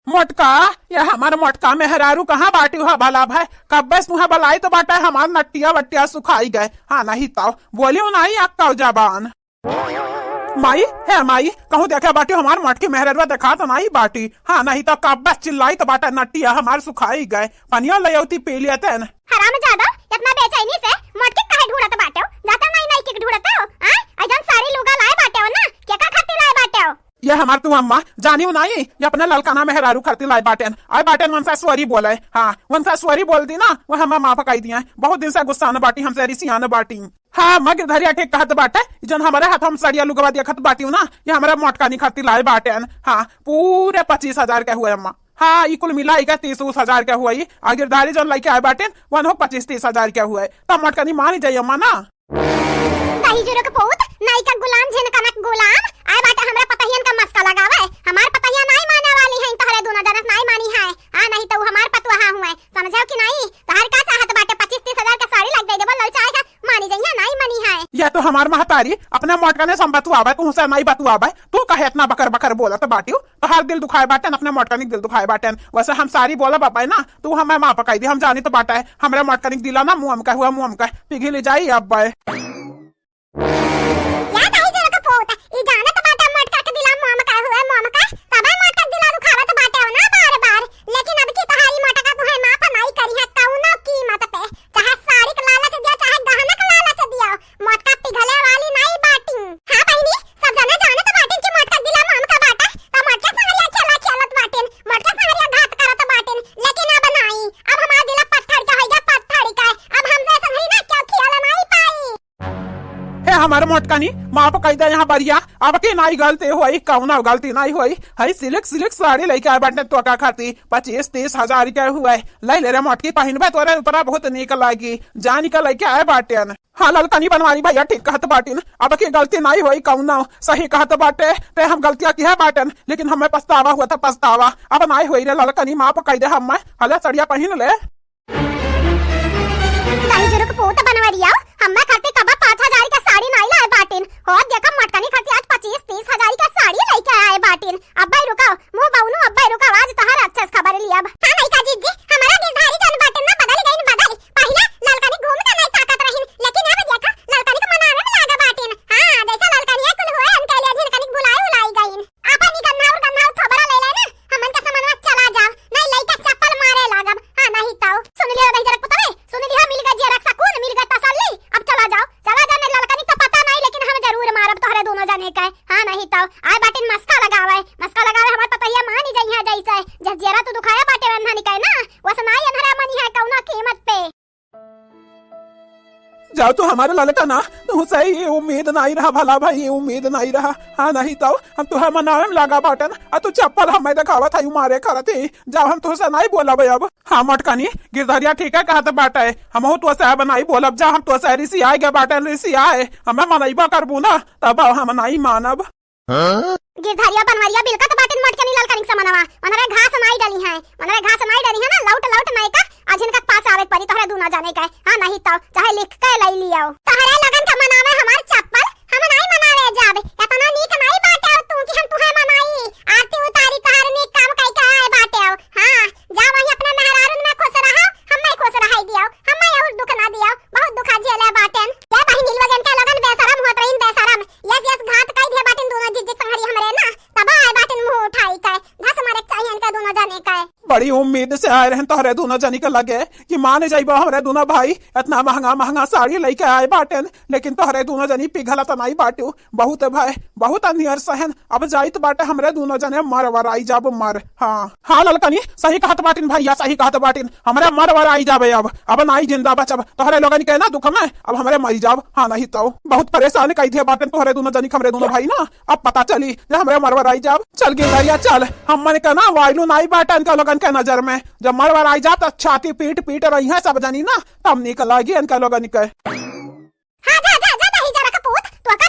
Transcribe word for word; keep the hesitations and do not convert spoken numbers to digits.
मोटका, ये हमार मोटका मेहरारू कहाँ बाटी हुआ भला भाई? कब्बे से तुहा बलाई तो बाटे, हमार नट्टिया वट्टिया सुखाई गए। हाँ, नहीं तो बोलियो नहीं अक्का जबान। माई, हे माई, कहूँ देखे बाटी हमार मोटकी मेहररुआ देखा तो नहीं बाटी। हाँ, नहीं तो कब्बे से चिल्लाई तो बाटे, नट्टिया हमार सुखाई गए। पनिया ले अउती पी लियतेन। हरामजादा, इतना बेचैनी से मोटकी काहे ढूंढत बाटे हो? जाता नहीं नहीं के ढूंढत हो? हाँ, अइजन साड़ी लुगा लाए बाटे हो ना, केका खातिर लाए बाटे हो? ये हमार तू अम्मा, जानियो नाई, ये अपने ललकाना मेहरारू खातिर लाए बाटेन। आए बाटेन वंशा स्वरी बोले। हाँ, वंशा स्वरी बोल दी ना, वो हमें माफ कई दिए। बहुत दिन से गुस्सा न बाटी, हमसे रिसिया न बाटी। हाँ, मगर धरिया ठीक कहत बाटे, जन हमारे हाथ हम सड़िया लुगवा देखत बाटी ना, ये हमारे मोटकानी खातिर लाए बाटेन। हाँ, पूरे पच्चीस हजार के हुए अम्मा। हाँ, ई कुल मिलाई के तीस उस हजार के हुए। आ गिरधारी जन लइके आए बाटेन, वन हो पच्चीस तीस हजार के हुए। तब मोटकानी मान जाइए अम्मा ना। दही जुरुक पूत, नाई का गुलाम, झिन कनक गुलाम, आए बाटे हमरा पतहियन का मस्का लगावे। हमार पतहिया नाई माने वाली हैं तोहरे दूनो जनस नाई मानी है। हाँ, नहीं तो हमार पतुआ हुए, समझो कि नहीं? तोहर का चाहत बाटे, पच्चीस तीस हजार का साड़ी लाइ दे देबो, ललचाए है, मानी जइया नाई मानी है। यह तो हमार महतारी अपने मोटकने से हम बतुआवे, तुहसे नाई बतुआवे, तू काहे इतना बकर बकर बोलत बाटियो? तोहार दिल दुखाए बाटेन, अपने मोटकनिक दिल दुखाए बाटेन। वैसे हम सारी बोलब अब्बे ना, तू हमें माफ कई दी, हम जानी तो बाटे, हमरे मोटकनिक दिला ना मुअम का हुआ, मुअम का पिघल जाई अब्बे। या दाई जरा का पोता, ई जानत बाटे मोटका के दिला मुअम का हुआ, मुअम का, तबे मोटका के दिला दुखावत बाटे हो ना बार बार। लेकिन अब की तोहारी मोटका तुहे माफ नाई करी है कौनो कीमत पे, चाहे साड़ी के लालच दिया, चाहे गहना के लालच दिया, मोटका पिघले वाली नाई बाटी। हाँ बहिनी, सब जने जानत बाटिन कि मोटका दिला माम का बाटा, त मोटका संगरिया खेला खेलत बाटिन, मोटका संगरिया घात करत बाटिन, लेकिन अब नाई, अब हमार दिला पत्थर का होइगा, पत्थर का। अब हमसे संगरी ना क्यों खेला नाई पाई। हे हमार मोटकानी, माफ कई दे यहाँ बरिया, अब की नाई गलती होई, कौनो गलती नाई होई। हई सिल्क सिल्क साड़ी लइके आए बाटे तोका खाती, पच्चीस तीस हजार के हुए। ले ले रे मोटकी, पहिनबे तोरे ऊपरा बहुत नीक लागी, जानी का लइके आए बाटेन। हाँ ललकनी बनवारी भैया ठीक कहत बाटिन, अब की गलती नाई होई कौनो, सही कहत बाटे ते, हम गलतिया किहे बाटेन, लेकिन हमें पछतावा हुआ था पछतावा, अब नाई होई रे ललकनी, माफ कई दे हमें, हले सड़िया पहिन ले। दही जुरुक पूत बनवरिया, हमें खातिर कबा पाँच हजार का साड़ी नाई लाए बाटिन, हो देखा मोटकनी खातिर आज पच्चीस तीस हजार का साड़ी लइके आए बाटिन। अब्बे रुकाओ, मुँह बउनू अब्बे रुकाओ, आज तोहर अच्छे से खबर लियब। हाँ नाई का जीजी, हमारा गिरधारी जन बाटिन ना बदल गइन बदल, पहिले ललकनी घूम के नाई ताकत रहिन, लेकिन अब देखा ललकनी के मनावे में लागा बाटिन। हाँ, जैसे ललकनिया कुल हुए, उनके लिए झिनकनी बुलाए उलाई गइन। आपन ई गन्हाउर गन्हाउर थोबरा ले लेना, हमन के समनवा चला जाओ, नाई लइका चप्पल मारे लागब। हाँ, नहीं तो। सुन लियो भाई जरा पुतवे, सुन लियो, मिल गए जियरा के सकून, मिल गए तसल्ली। अब चला जाओ, चला जाओ, नहीं ललकनी तो पता नहीं, लेकिन हम जरूर मारब तोहरे दूनो जने के। हाँ, नहीं तो। आए बाटिन मस्का लगावे, मस्का लगावे, हमार पतहिया मानी जइहा जैसे। जस जियरा तू दुखाया बाटे वन्हानी के ना, वस नाई अन्हरा मनी है कौनो कीमत पे। जाओ तू हमारे ललका ना, तू सही ये उम्मीद नाई रहा भला भाई, ये उम्मीद नाई रहा। हाँ, नहीं तो हम तुहे मनावे में लागा बाटन, आ तू चप्पल हमें देखावत है मारे खरती। जाओ हम तुहसे नाई बोलब अब। हाँ मोटकनी, गिरधरिया ठीक है कहत बाटे, हमहू तुहसे अब नाई बोलब, जा हम तुहसे रिसियाए गे बाटन, रिसियाए, हमें मनइबा करबू ना, तब हम नाई मानब। गिरधरिया बनवरिया बिलकत बाटिन मोटकनी ललकनी के समनवा। मनरे घास नाई डली है, मनरे घास नाई डली है ना, लौट लौट नयका अझिन का पास आवे के परी तोहरे दूना जाने के। हाँ, नहीं तो चाहे लिख के लई लियो। तोहरे लगन के मनावे हमार चप्पल, हम नाई मनावे जाब। इतना नीक नाई बाटे हो तू कि हम तुहे मनाई। आरती उतारी तोहरे नीक काम कई के आए बाटे हो। हाँ, जा वहीं अपने मेहरारून में खुश रहो, हमें खुश रहाई दियो, हमें और दुख ना दियो। बहुत दुखा झेले बाटेन। ये बहिनी लोगन के लगन बेशरम होत रहीन, बेशरम। यस, यस, घात कई दिए बाटिन दोनों जिज्जी संहरी हमरे ना। तब आए बाटिन मुंह उठाई के। धस मारे के चाहिए इनके दोनों जने के। बड़ी उम्मीद से आए रहन तोहरे दोनों जनी के लगे कि मान जाइबो हमरे दोनों भाई, इतना महंगा महंगा साड़ी लइके आए बाटेन, लेकिन तोहरे दोनों जनी पिघलत नाई बाटू। बहुत भाई, बहुत अनियर सहन। अब जाइत बाटे हमरे दोनों जने मर वराई जाब मर। हाँ, हाँ ललकनी, सही कहत बाटिन भैया, सही कहत बाटिन। हमरे मर वराई जाबे अब, अब नाई जिंदा बचब। तोहरे लोगन के ना दुख में अब हमरे मरी जाब। हाँ, नहीं तो बहुत परेशान कई दिए बाटेन तोहरे दोनों जनी, हमरे दोनों भाई ना। अब पता चली जे हमरे मर वराई जाब। चल गिरधरिया चल, हमन के ना वाइलू नाई बाटे इनका लोगन के नजर में। जब मर वराई जाब तो छाती पीट पीट रही है सब जनी ना, तब निक लागी इनका लोगन के। हाँ, जा, जा, जा, दही जरा का पूत, तोका